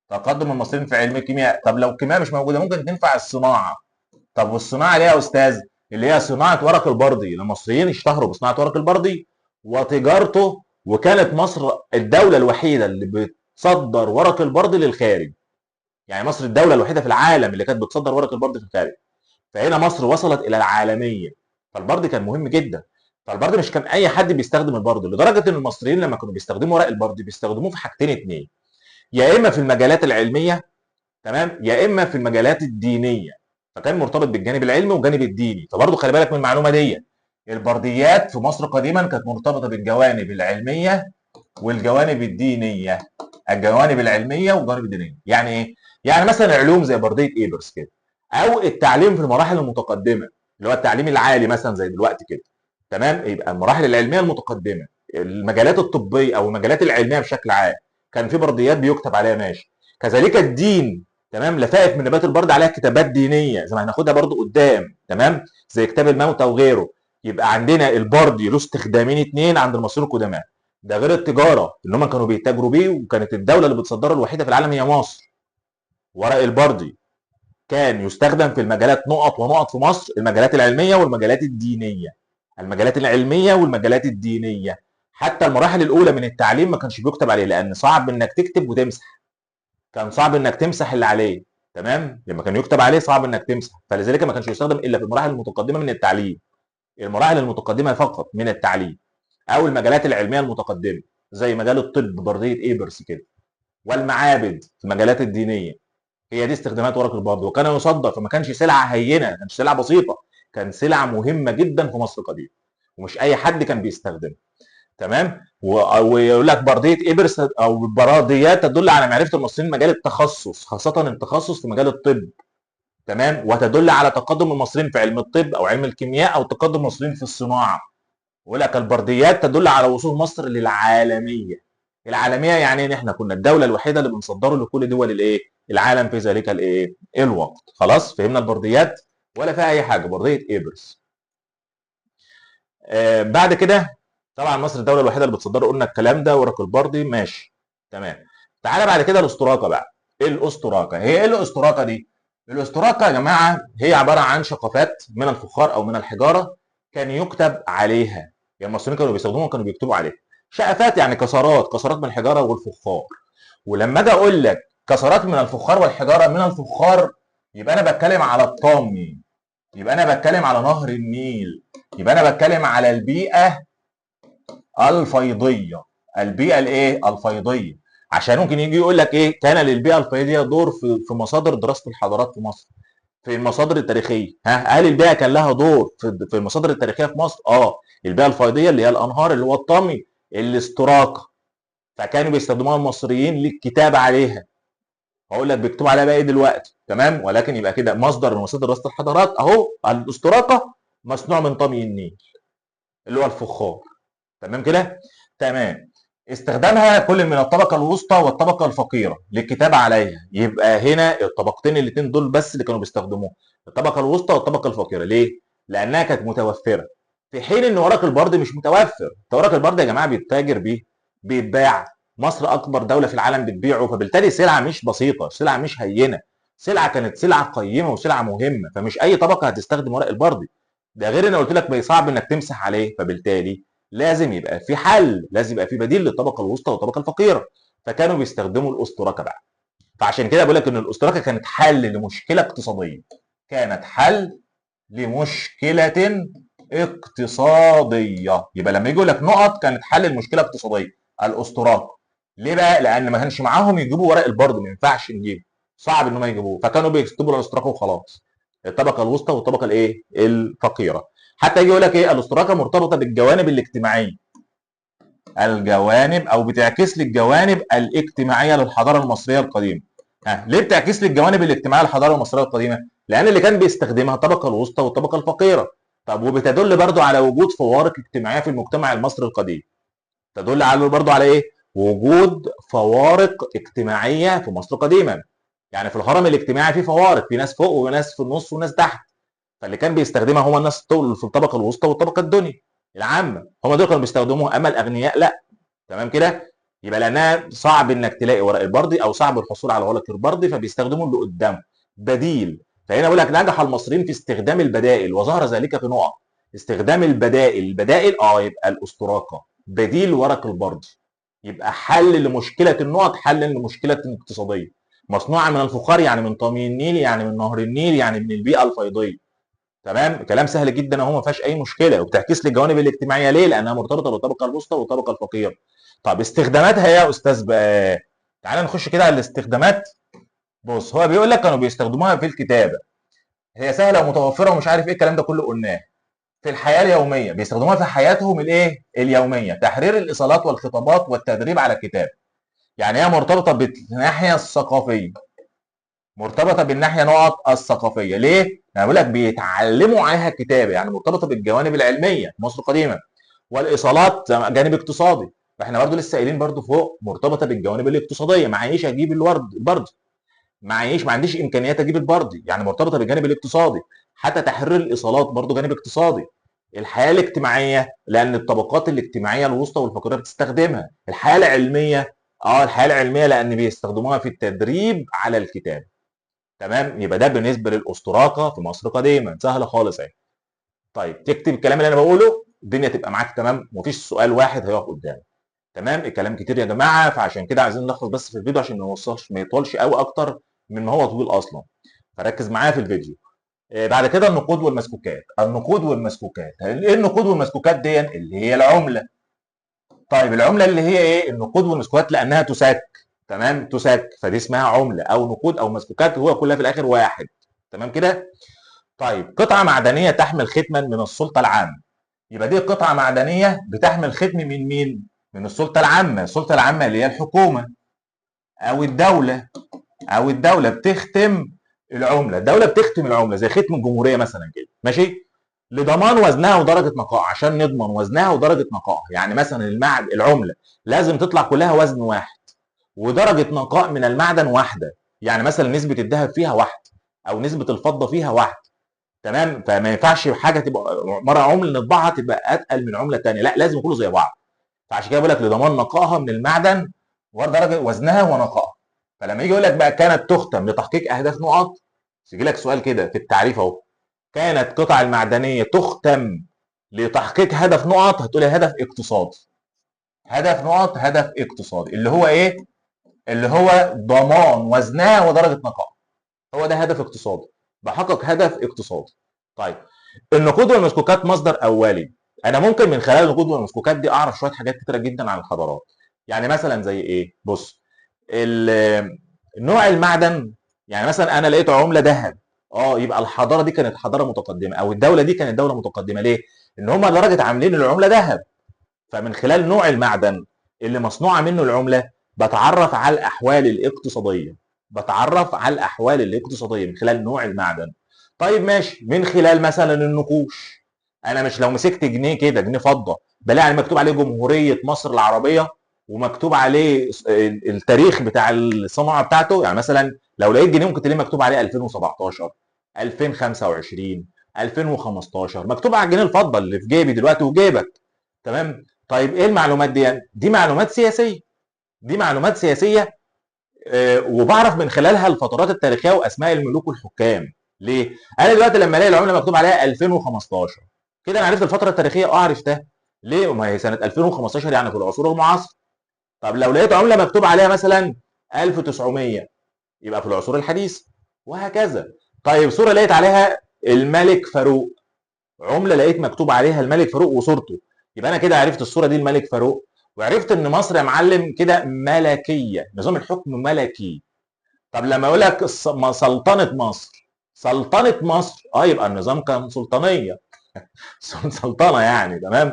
تقدم المصريين في علم الكيمياء. طب لو الكيمياء مش موجودة ممكن تنفع الصناعة. طب والصناعة ليه يا استاذ؟ اللي هي صناعة ورق البردي. المصريين اشتهروا بصناعة ورق البردي وتجارته، وكانت مصر الدولة الوحيدة اللي بتصدر ورق البردي للخارج. يعني مصر الدولة الوحيدة في العالم اللي كانت بتصدر ورق البردي في الخارج. فهنا مصر وصلت الى العالمية. فالبردي كان مهم جدا. فالبردي مش كان اي حد بيستخدم البردي، لدرجة ان المصريين لما كانوا بيستخدموا ورق البردي بيستخدموه في حاجتين اتنين، يا اما في المجالات العلمية، تمام، يا اما في المجالات الدينية. فكان مرتبط بالجانب العلمي والجانب الديني. فبرضه خلي بالك من المعلومة دي، البرديات في مصر قديما كانت مرتبطة بالجوانب العلمية والجوانب الدينية. الجوانب العلمية والجوانب الدينية يعني ايه؟ يعني مثلا العلوم زي برديه ايبرس كده، او التعليم في المراحل المتقدمة اللي هو التعليم العالي مثلا زي دلوقتي كده، تمام. يبقى المراحل العلمية المتقدمة، المجالات الطبية او المجالات العلمية بشكل عام كان في برديات بيكتب عليها، ماشي. كذلك الدين، تمام، لفائف من نبات البرد عليها كتابات دينية زي ما هناخدها برضو قدام، تمام، زي كتاب الموتى وغيره. يبقى عندنا البردي له استخدامين اتنين عند المصريين القدماء. ده غير التجارة اللي هم كانوا بيتاجروا بيه، وكانت الدولة اللي بتصدره الوحيدة في العالم هي مصر. ورق البردي كان يستخدم في المجالات نقط ونقط في مصر، المجالات العلمية والمجالات الدينية. المجالات العلمية والمجالات الدينية. حتى المراحل الاولى من التعليم ما كانش بيكتب عليه، لان صعب انك تكتب وتمسح، كان صعب انك تمسح اللي عليه، تمام. لما كان يكتب عليه صعب انك تمسح، فلذلك ما كانش يستخدم الا في المراحل المتقدمة من التعليم. المراحل المتقدمة فقط من التعليم، او المجالات العلمية المتقدمة زي مجال الطب برديه ايبرس كده، والمعابد في المجالات الدينية. هي دي استخدامات ورق البرد. وكان يصدر، فما كانش سلعه هينة، ما كانش سلعه بسيطة، كان سلعه مهمة جدا في مصر القديمة، ومش اي حد كان بيستخدمها، تمام. ويقول لك برديه ايبرس او البرديات تدل على معرفة المصريين مجال التخصص، خاصة التخصص في مجال الطب، تمام، وتدل على تقدم المصريين في علم الطب او علم الكيمياء او تقدم المصريين في الصناعة. ويقول لك البرديات تدل على وصول مصر للعالمية. العالمية يعني ان احنا كنا الدولة الوحيدة اللي بنصدره لكل دول الايه؟ العالم في ذلك الايه؟ الوقت. خلاص فهمنا البرديات ولا فيها اي حاجة؟ برديه ايبرس. بعد كده طبعا مصر الدولة الوحيدة اللي بتصدره، قلنا الكلام ده، ورق البردي، ماشي تمام. تعالى بعد كده الاستراكه بقى. ايه الاستراكه؟ هي ايه الاستراكه دي؟ الاستراكه يا جماعة هي عبارة عن شقفات من الفخار او من الحجارة كان يكتب عليها. يعني المصريين كانوا بيستخدموها، كانوا بيكتبوا عليها. شقفات يعني كسرات، كسرات من الحجارة والفخار. ولما اجي اقول لك كسرات من الفخار والحجارة من الفخار، يبقى انا بتكلم على الطمي، يبقى انا بتكلم على نهر النيل، يبقى انا بتكلم على البيئة الفيضيه. البيئة الايه؟ الفيضيه. عشان ممكن يجي يقول لك ايه؟ كان للبيئة الفيضيه دور في مصادر دراسة الحضارات في مصر، في المصادر التاريخية. ها، هل البيئة كان لها دور في المصادر التاريخية في مصر؟ البيئة الفيضيه اللي هي الانهار، اللي هو الطمي، الاستراكه، فكانوا بيستخدموها المصريين للكتابة عليها. هقول لك بيكتبوا عليها بقى ايه دلوقتي، تمام. ولكن يبقى كده مصدر من مصادر دراسة الحضارات اهو الاستراكه، مصنوع من طمي النيل اللي هو الفخار، تمام كده؟ تمام. استخدامها كل من الطبقة الوسطى والطبقة الفقيرة للكتابة عليها. يبقى هنا الطبقتين الاثنين دول بس اللي كانوا بيستخدموه، الطبقة الوسطى والطبقة الفقيرة. ليه؟ لانها كانت متوفرة، في حين ان ورق البرد مش متوفر. ورق البرد يا جماعة بيتاجر بيه، بيتباع، مصر اكبر دولة في العالم بتبيعه، فبالتالي سلعه مش بسيطة، سلعه مش هينة، سلعه كانت سلعه قيمة وسلعه مهمة، فمش اي طبقه هتستخدم ورق البردي. ده غير ان قلت لك صعب انك تمسح عليه، فبالتالي لازم يبقى في حل، لازم يبقى في بديل للطبقة الوسطى والطبقة الفقيرة، فكانوا بيستخدموا الاستراكه بقى. فعشان كده بقول لك ان الاستراكه كانت حل لمشكلة اقتصادية، كانت حل لمشكلة اقتصادية. يبقى لما يجي يقول لك نقط كانت حل لمشكلة اقتصادية، الاستراكه. ليه بقى؟ لان ما كانش معاهم يجيبوا ورق البرد، ما ينفعش نجيبه، صعب ان هم يجيبوه، فكانوا بيكتبوا الاستراكه وخلاص. الطبقة الوسطى والطبقة الايه؟ الفقيرة. حتى يجي يقول لك ايه؟ الاستراكه مرتبطة بالجوانب الاجتماعية. الجوانب او بتعكس لي الجوانب الاجتماعية للحضاره المصرية القديمة. ها، ليه بتعكس لي الجوانب الاجتماعية للحضاره المصرية القديمة؟ لان اللي كان بيستخدمها الطبقة الوسطى والطبقة الفقيرة. طب وبتدل برضو على وجود فوارق اجتماعية في المجتمع المصري القديم. تدل على برضو على ايه؟ وجود فوارق اجتماعية في مصر قديما. يعني في الهرم الاجتماعي في فوارق، في ناس فوق وناس في النص وناس تحت. فاللي كان بيستخدمها هم الناس في الطبقة الوسطى والطبقة الدنيا العامة، هم دول كانوا بيستخدموها، اما الاغنياء لا. تمام كده؟ يبقى لانها صعب انك تلاقي ورق البردي او صعب الحصول على ورق البردي، فبيستخدموا اللي قدامه بديل. فهنا بقول لك نجح المصريين في استخدام البدائل وظهر ذلك في نقط. استخدام البدائل، البدائل يبقى الاستراقه بديل ورق البردي، يبقى حل لمشكلة النقط، حل لمشكلة اقتصادية. مصنوعة من الفخار، يعني من طمي النيل، يعني من نهر النيل، يعني من البيئة الفيضيه. تمام؟ كلام سهل جدا اهو، ما فيهاش اي مشكلة. وبتعكس لي الجوانب الاجتماعية ليه؟ لانها مرتبطة بالطبقه الوسطى والطبقة الفقيرة. طب استخداماتها يا استاذ بقى، تعال نخش كده على الاستخدامات. بص، هو بيقول لك كانوا بيستخدموها في الكتابة، هي سهلة ومتوفره ومش عارف ايه الكلام ده كله قلناه. في الحياة اليومية بيستخدموها في حياتهم الايه؟ اليومية، تحرير الايصالات والخطابات والتدريب على الكتابة. يعني هي مرتبطة بالناحيه الثقافية، مرتبطة بالناحيه نقط الثقافية. ليه؟ يعني بقول لك بيتعلموا عليها الكتابة، يعني مرتبطة بالجوانب العلمية مصر قديما. والايصالات جانب اقتصادي، فاحنا برضو لسه قايلين برضو فوق مرتبطة بالجوانب الاقتصادية. معيش اجيب الورد البردي، معيش، ما عنديش امكانيات اجيب البردي، يعني مرتبطة بالجانب الاقتصادي. حتى تحرير الايصالات برضو جانب اقتصادي. الحياة الاجتماعية لان الطبقات الاجتماعية الوسطى والفقيره بتستخدمها. الحياة العلمية، الحياة العلمية لان بيستخدموها في التدريب على الكتاب. تمام؟ يبقى ده بالنسبة للاستراقه في مصر قديما، سهلة خالص اهي. طيب تكتب الكلام اللي انا بقوله، الدنيا تبقى معاك تمام، ومفيش سؤال واحد هيقف قدامك. تمام؟ الكلام كتير يا جماعة، فعشان كده عايزين نلخص بس في الفيديو عشان ما نوصلش، ما يطولش قوي اكتر من ما هو طويل اصلا. فركز معايا في الفيديو. بعد كده النقود والمسكوكات. النقود والمسكوكات، ايه النقود والمسكوكات دي؟ اللي هي العملة. طيب العملة اللي هي ايه؟ النقود والمسكوكات لانها تسك. تمام؟ تسك، فدي اسمها عمله او نقود او مسكوكات، هو كلها في الاخر واحد. تمام كده؟ طيب قطعه معدنية تحمل ختما من السلطة العامة. يبقى دي قطعه معدنية بتحمل ختم من مين؟ من السلطة العامة. السلطة العامة اللي هي الحكومة او الدولة، او الدولة بتختم العملة، الدولة بتختم العملة زي ختم الجمهورية مثلا كده، ماشي؟ لضمان وزنها ودرجة نقائها، عشان نضمن وزنها ودرجة نقائها. يعني مثلا العملة لازم تطلع كلها وزن واحد ودرجة نقاء من المعدن واحدة، يعني مثلا نسبه الذهب فيها واحد او نسبه الفضة فيها واحد. تمام؟ فما ينفعش حاجة تبقى مرة عمله نطبعها تبقى اتقل من عمله ثانية، لا لازم كله زي بعض. فعشان كده بقول لك لضمان نقائها من المعدن ودرجة وزنها ونقائها. فلما يجي يقول لك بقى كانت تختم لتحقيق اهداف نقط، يجي لك سؤال كده في التعريف اهو، كانت قطع المعدنية تختم لتحقيق هدف نقط، هتقول هدف اقتصادي. هدف نقط، هدف اقتصادي، اللي هو ايه؟ اللي هو ضمان وزنها ودرجة نقائها. هو ده هدف اقتصادي، بحقق هدف اقتصادي. طيب النقود والمسكوكات مصدر اولي. انا ممكن من خلال النقود والمسكوكات دي اعرف شوية حاجات كتيرة جدا عن الحضارات. يعني مثلا زي ايه؟ بص، نوع المعدن، يعني مثلا انا لقيت عمله ذهب، يبقى الحضارة دي كانت حضارة متقدمة، او الدولة دي كانت دولة متقدمة. ليه؟ ان هم لدرجة عاملين العملة ذهب. فمن خلال نوع المعدن اللي مصنوعة منه العملة بتعرف على الاحوال الاقتصادية، بتعرف على الاحوال الاقتصادية من خلال نوع المعدن. طيب ماشي، من خلال مثلا النقوش، انا مش لو مسكت جنيه كده، جنيه فضة، بلاقي مكتوب عليه جمهورية مصر العربية ومكتوب عليه التاريخ بتاع الصناعة بتاعته. يعني مثلا لو لقيت جنيه ممكن تلاقيه مكتوب عليه 2017، 2025، 2015، مكتوب على الجنيه الفضة اللي في جيبي دلوقتي وجيبك. تمام؟ طيب ايه المعلومات دي؟ دي معلومات سياسية، دي معلومات سياسية، وبعرف من خلالها الفترات التاريخية واسماء الملوك والحكام. ليه؟ انا دلوقتي لما الاقي العملة مكتوب عليها 2015 كده انا عرفت الفترة التاريخية، عرفتها. ليه؟ ما هي سنة 2015 يعني في العصور المعاصرة. طب لو لقيت عمله مكتوب عليها مثلا 1900 يبقى في العصور الحديثة، وهكذا. طيب صوره لقيت عليها الملك فاروق، عمله لقيت مكتوب عليها الملك فاروق وصورته، يبقى انا كده عرفت الصورة دي الملك فاروق، وعرفت ان مصر يا معلم كده ملكية، نظام الحكم ملكي. طب لما اقول لك سلطنة مصر، سلطنة مصر، يبقى النظام كان سلطانيه سلطنة يعني، تمام؟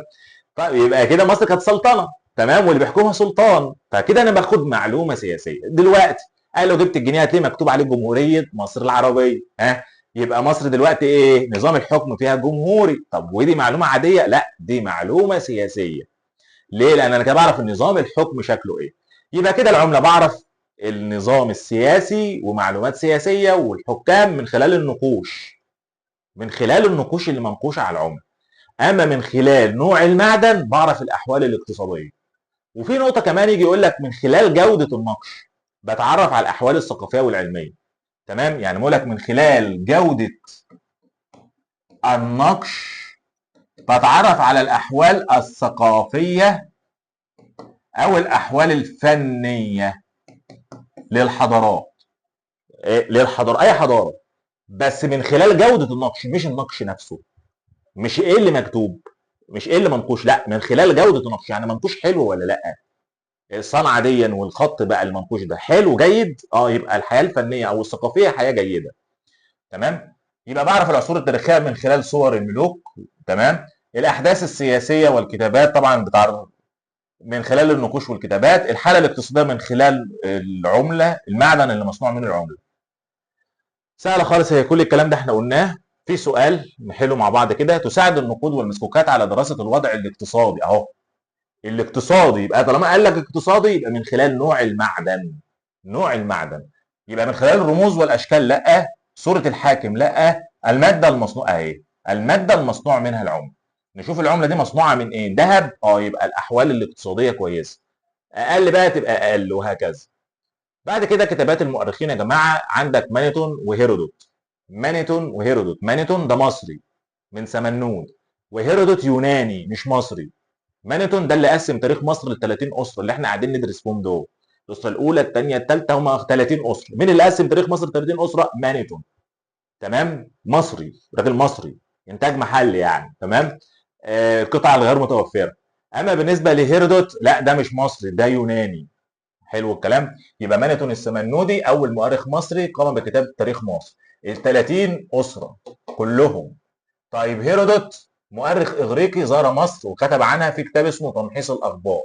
طيب يبقى كده مصر كانت سلطنة، تمام، واللي بيحكمها سلطان. فكده انا باخد معلومة سياسية. دلوقتي قال لو جبت الجنيه هتلاقي مكتوب عليه جمهورية مصر العربية، ها، يبقى مصر دلوقتي ايه؟ نظام الحكم فيها جمهوري. طب ودي معلومة عادية؟ لا، دي معلومة سياسية. ليه؟ لان انا كده بعرف النظام الحكم شكله ايه. يبقى كده العملة بعرف النظام السياسي ومعلومات سياسية والحكام من خلال النقوش، من خلال النقوش اللي منقوشه على العملة. اما من خلال نوع المعدن بعرف الاحوال الاقتصادية. وفي نقطة كمان يجي يقول لك من خلال جوده النقش بتعرف على الاحوال الثقافية والعلمية. تمام؟ يعني بقول لك من خلال جوده النقش بتعرف على الاحوال الثقافية او الاحوال الفنية للحضارات. إيه؟ للحضاره، اي حضارة، بس من خلال جوده النقش، مش النقش نفسه، مش ايه اللي مكتوب، مش ايه اللي منقوش، لا، من خلال جوده النقش. يعني منقوش حلو ولا لا؟ الصنعة دي والخط بقى المنقوش ده حلو جيد، يبقى الحياة الفنية او الثقافية حياة جيدة. تمام؟ يبقى بعرف العصور التاريخية من خلال صور الملوك. تمام؟ الاحداث السياسية والكتابات طبعا بتعرف من خلال النقوش والكتابات. الحالة الاقتصادية من خلال العملة، المعدن اللي مصنوع منه العملة. سهلة خالص، هي كل الكلام ده احنا قلناه. في سؤال نحله مع بعض كده: تساعد النقود والمسكوكات على دراسة الوضع الاقتصادي. اهو الاقتصادي، يبقى طالما قال لك اقتصادي يبقى من خلال نوع المعدن. نوع المعدن يبقى من خلال الرموز والاشكال، لا. صوره الحاكم، لا. المادة المصنوعة اهي، المادة المصنوع منها العملة. نشوف العملة دي مصنوعة من ايه؟ ذهب، يبقى الاحوال الاقتصادية كويسة. اقل بقى تبقى اقل، وهكذا. بعد كده كتابات المؤرخين يا جماعة، عندك مانيتون وهيرودوت. مانيتون وهيرودوت، مانيتون ده مصري من سمنود، وهيرودوت يوناني مش مصري. مانيتون ده اللي قسم تاريخ مصر ل 30 اسره اللي احنا قاعدين ندرس فيهم دول، الاسرة الاولى الثانية الثالثة، هم 30 اسره. مين اللي قسم تاريخ مصر 30 اسره؟ مانيتون. تمام؟ مصري، راجل مصري، انتاج محلي يعني. تمام؟ القطع الغير متوفرة. اما بالنسبة لهيرودوت لا، ده مش مصري، ده يوناني. حلو الكلام. يبقى مانيتون السمنودي اول مؤرخ مصري قام بكتابه تاريخ مصر، ال 30 اسره كلهم. طيب هيرودوت مؤرخ اغريقي زار مصر وكتب عنها في كتاب اسمه تمحيص الاخبار.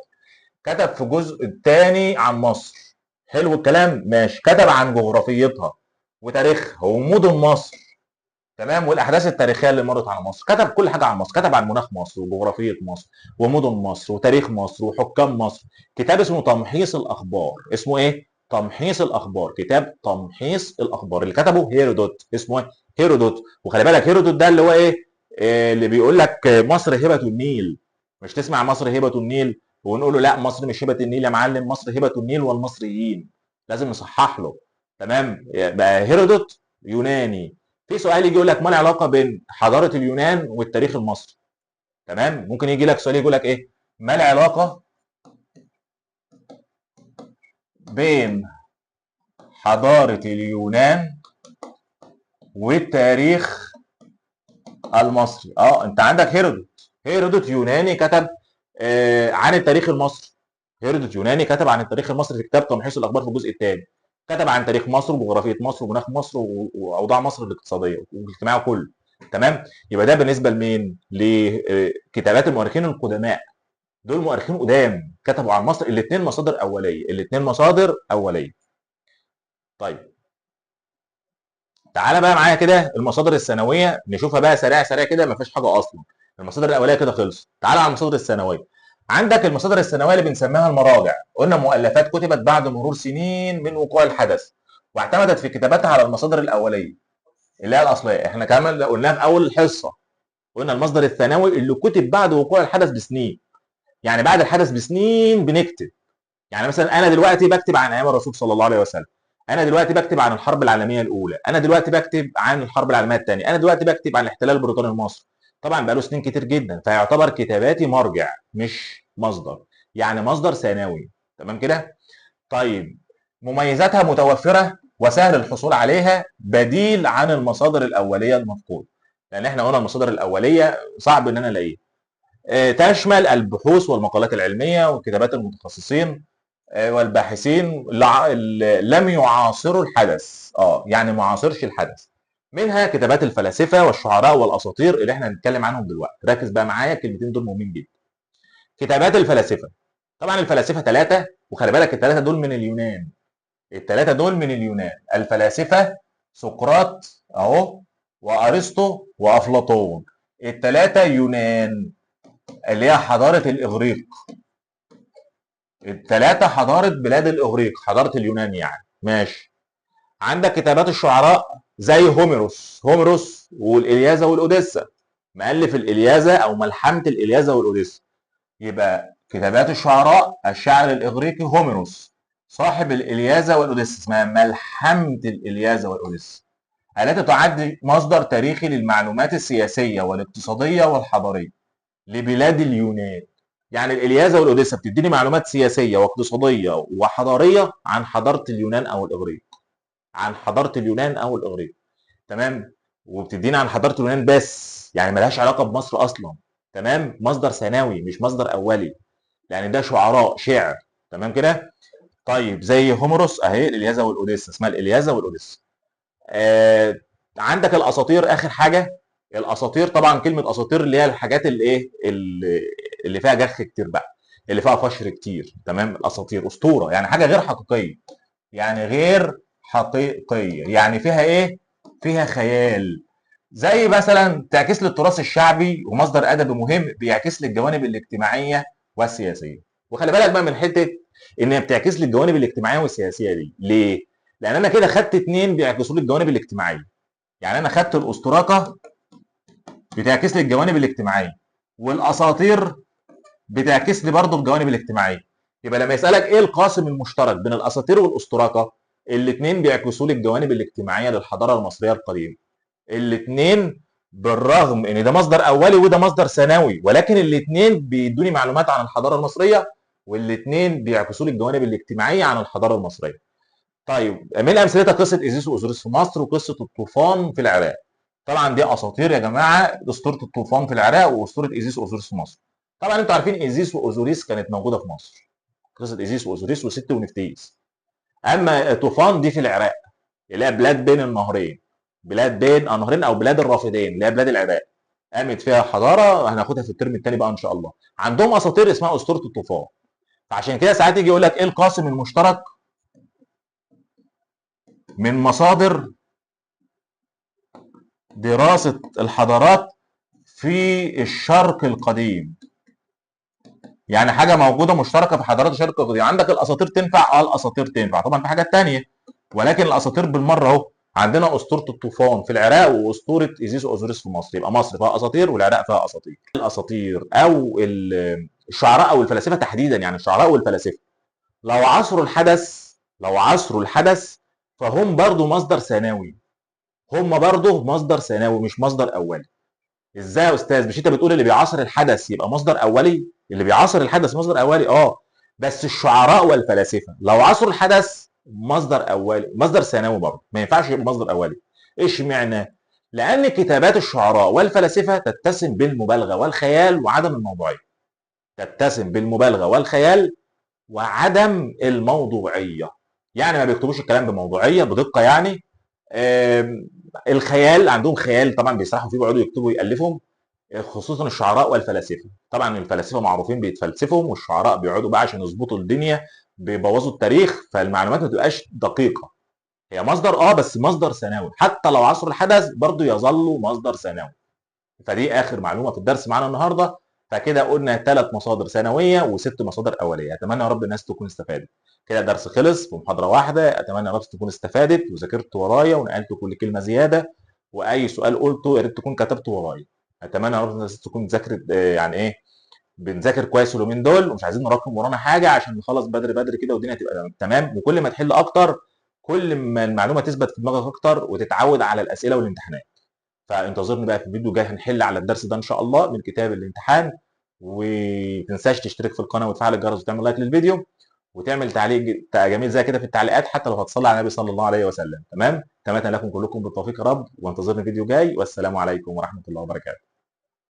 كتب في الجزء الثاني عن مصر. حلو الكلام، ماشي. كتب عن جغرافيتها وتاريخها ومدن مصر، تمام، والاحداث التاريخية اللي مرت على مصر. كتب كل حاجة عن مصر، كتب عن مناخ مصر وجغرافيه مصر ومدن مصر وتاريخ مصر وحكام مصر. كتاب اسمه تمحيص الاخبار. اسمه ايه؟ تمحيص الاخبار. كتاب تمحيص الاخبار اللي كتبه هيرودوت. اسمه ايه؟ هيرودوت. وخلي بالك هيرودوت ده اللي هو ايه؟ اللي بيقول لك مصر هبه النيل. مش تسمع مصر هبه النيل ونقول له لا مصر مش هبه النيل يا معلم، مصر هبه النيل والمصريين. لازم نصحح له. تمام؟ بقى هيرودوت يوناني. في سؤال يجي يقول لك ما العلاقة بين حضارة اليونان والتاريخ المصري؟ تمام؟ ممكن يجي لك سؤال يقول لك ايه؟ ما العلاقة بين حضارة اليونان والتاريخ المصري؟ انت عندك هيرودوت. هيرودوت يوناني كتب عن التاريخ المصري. هيرودوت يوناني كتب عن التاريخ المصري في كتاب تمحيص الاخبار في الجزء الثاني. كتب عن تاريخ مصر وجغرافيه مصر ومناخ مصر واوضاع مصر الاقتصادية والاجتماعية كله. تمام؟ يبقى ده بالنسبة لمين؟ لكتابات المؤرخين القدماء. دول مؤرخين قدام كتبوا عن مصر. الاثنين مصادر اوليه، الاثنين مصادر اوليه. طيب تعالى بقى معايا كده المصادر الثانوية نشوفها بقى سريع سريع كده، ما فيش حاجة اصلا. المصادر الاولية كده خلصت. تعالى على المصادر الثانوية. عندك المصادر الثانوية اللي بنسميها المراجع. قلنا مؤلفات كتبت بعد مرور سنين من وقوع الحدث، واعتمدت في كتابتها على المصادر الاولية اللي هي الاصلية. احنا كمان قلناها في اول الحصة، قلنا المصدر الثانوي اللي كتب بعد وقوع الحدث بسنين. يعني بعد الحدث بسنين بنكتب. يعني مثلا انا دلوقتي بكتب عن ايام الرسول صلى الله عليه وسلم، انا دلوقتي بكتب عن الحرب العالمية الاولى، انا دلوقتي بكتب عن الحرب العالمية الثانية، انا دلوقتي بكتب عن الاحتلال البريطاني لمصر. طبعا بقاله سنين كتير جدا، فيعتبر كتاباتي مرجع مش مصدر، يعني مصدر ثانوي. تمام كده؟ طيب مميزاتها متوفرة وسهل الحصول عليها، بديل عن المصادر الاولية المفقودة، لان احنا قلنا المصادر الاولية صعب ان انا الاقيها. تشمل البحوث والمقالات العلمية وكتابات المتخصصين والباحثين لم يعاصروا الحدث، يعني ما عاصرش الحدث. منها كتابات الفلاسفة والشعراء والاساطير اللي احنا هنتكلم عنهم دلوقتي. ركز بقى معايا، الكلمتين دول مهمين جدا. كتابات الفلاسفة، طبعا الفلاسفة ثلاثة، وخلي بالك الثلاثة دول من اليونان. الثلاثة دول من اليونان. الفلاسفة سقراط اهو، وارسطو وافلاطون، الثلاثة يونان اللي هي حضارة الاغريق. الثلاثة حضارة بلاد الاغريق، حضارة اليونان يعني. ماشي. عندك كتابات الشعراء زي هوميروس، هوميروس والالياذه والاوديسا، مؤلف الالياذه او ملحمة الالياذه والاوديسا. يبقى كتابات الشعراء الشاعر الاغريقي هوميروس صاحب الالياذه والاوديسا، اسمها ملحمة الالياذه والاوديسا، التي تعد مصدر تاريخي للمعلومات السياسية والاقتصادية والحضاريه لبلاد اليونان. يعني الالياذه والاوديسا بتديني معلومات سياسية واقتصادية وحضاريه عن حضارة اليونان او الاغريق، عن حضارة اليونان او الاغريق. تمام. وبتدينا عن حضارة اليونان بس، يعني ملهاش علاقة بمصر اصلا. تمام. مصدر ثانوي مش مصدر اولي، يعني ده شعراء شعر. تمام كده. طيب زي هوميروس اهي الالياذه والاوديسا، اسمها الالياذه والاوديسا. عندك الاساطير، اخر حاجة الاساطير. طبعا كلمة اساطير اللي هي الحاجات اللي ايه اللي فيها جخ كتير بقى، اللي فيها فشر كتير. تمام. الاساطير اسطورة، يعني حاجة غير حقيقية، يعني غير حقيقية، يعني فيها ايه؟ فيها خيال. زي مثلا تعكس للتراث الشعبي ومصدر ادبي مهم بيعكس للجوانب الاجتماعية والسياسية. وخلي بالك بقى من حتة ان هي بتعكس لي الجوانب الاجتماعية والسياسية دي، ليه؟ لان انا كده خدت اتنين بيعكسوا لي الجوانب الاجتماعية. يعني انا خدت الاسطوراكه بتعكس لي الجوانب الاجتماعية، والاساطير بتعكس لي برضه الجوانب الاجتماعية. يبقى لما يسالك ايه القاسم المشترك بين الاساطير والاسطوراكه، الاثنين بيعكسوا لي الجوانب الاجتماعية للحضاره المصرية القديمة. الاثنين بالرغم ان ده مصدر اولي وده مصدر ثانوي، ولكن الاثنين بيدوني معلومات عن الحضارة المصرية، والاثنين بيعكسوا لي الجوانب الاجتماعية عن الحضارة المصرية. طيب من امثلتها قصة ايزيس واوزوريس في مصر وقصة الطوفان في العراق. طبعا دي اساطير يا جماعة، اسطورة الطوفان في العراق واسطوره ايزيس واوزوريس في مصر. طبعا انتوا عارفين ايزيس واوزوريس كانت موجودة في مصر، قصة ايزيس واوزوريس وست ونفتيس. اما الطوفان دي في العراق، اللي هي بلاد بين النهرين، بلاد بين النهرين او بلاد الرافدين اللي هي بلاد العراق، قامت فيها حضارة هناخدها في الترم الثاني بقى ان شاء الله. عندهم اساطير اسمها اسطورة الطوفان. فعشان كده ساعات يجي يقول لك ايه القاسم المشترك من مصادر دراسة الحضارات في الشرق القديم، يعني حاجة موجودة مشتركة في حضارات الشرق القديم. عندك الاساطير تنفع؟ اه الاساطير تنفع، طبعا في حاجات تانية، ولكن الاساطير بالمرة اهو. عندنا اسطورة الطوفان في العراق واسطوره ايزيس واوزوريس في مصر. يبقى مصر فيها اساطير والعراق فيها اساطير. الاساطير او الشعراء او الفلاسفة تحديدا، يعني الشعراء والفلاسفة لو عصروا الحدث، لو عصروا الحدث فهم برضو مصدر ثانوي، هم برضو مصدر ثانوي مش مصدر اولي. ازاي يا استاذ؟ مش انت بتقول اللي بيعاصر الحدث يبقى مصدر اولي؟ اللي بيعاصر الحدث مصدر اولي، اه، بس الشعراء والفلاسفة لو عاصروا الحدث مصدر اولي، مصدر ثانوي برضه، ما ينفعش يبقى مصدر اولي. اشمعنى؟ لان كتابات الشعراء والفلاسفة تتسم بالمبالغه والخيال وعدم الموضوعية. تتسم بالمبالغه والخيال وعدم الموضوعية. يعني ما بيكتبوش الكلام بموضوعية بدقة، يعني الخيال عندهم خيال طبعا، بيسرحوا فيه ويقعدوا يكتبوا ويألفوا، خصوصا الشعراء والفلاسفة. طبعا الفلاسفة معروفين بيتفلسفوا، والشعراء بيقعدوا بقى عشان يظبطوا الدنيا، بيبوظوا التاريخ، فالمعلومات ما تبقاش دقيقة. هي مصدر اه، بس مصدر ثانوي، حتى لو عصر الحدث برضو يظل مصدر ثانوي. فدي اخر معلومة في الدرس معانا النهارده. فكده قلنا 3 مصادر ثانوية و6 مصادر اوليه. اتمنى يا رب الناس تكون استفادت. كده الدرس خلص في محاضرة واحدة. اتمنى يا رب تكون استفادت وذاكرت ورايا ونقلت كل كلمة زيادة، واي سؤال قلته يا ريت تكون كتبته ورايا. اتمنى يا رب الناس تكون ذاكرت، يعني ايه، بنذاكر كويس اليومين دول، ومش عايزين نراكم ورانا حاجة عشان نخلص بدري بدري كده والدنيا تبقى تمام. وكل ما تحل اكتر كل ما المعلومة تثبت في دماغك اكتر وتتعود على الاسئلة والامتحانات. فانتظرني بقى في الفيديو الجاي، هنحل على الدرس ده ان شاء الله من كتاب الامتحان. ومتنساش تشترك في القناة وتفعل الجرس وتعمل لايك للفيديو وتعمل تعليق جميل زي كده في التعليقات، حتى لو هتصلي على النبي صلى الله عليه وسلم. تمام؟ اتمنى لكم كلكم بالتوفيق يا رب، وانتظرني فيديو جاي، والسلام عليكم ورحمة الله وبركاته.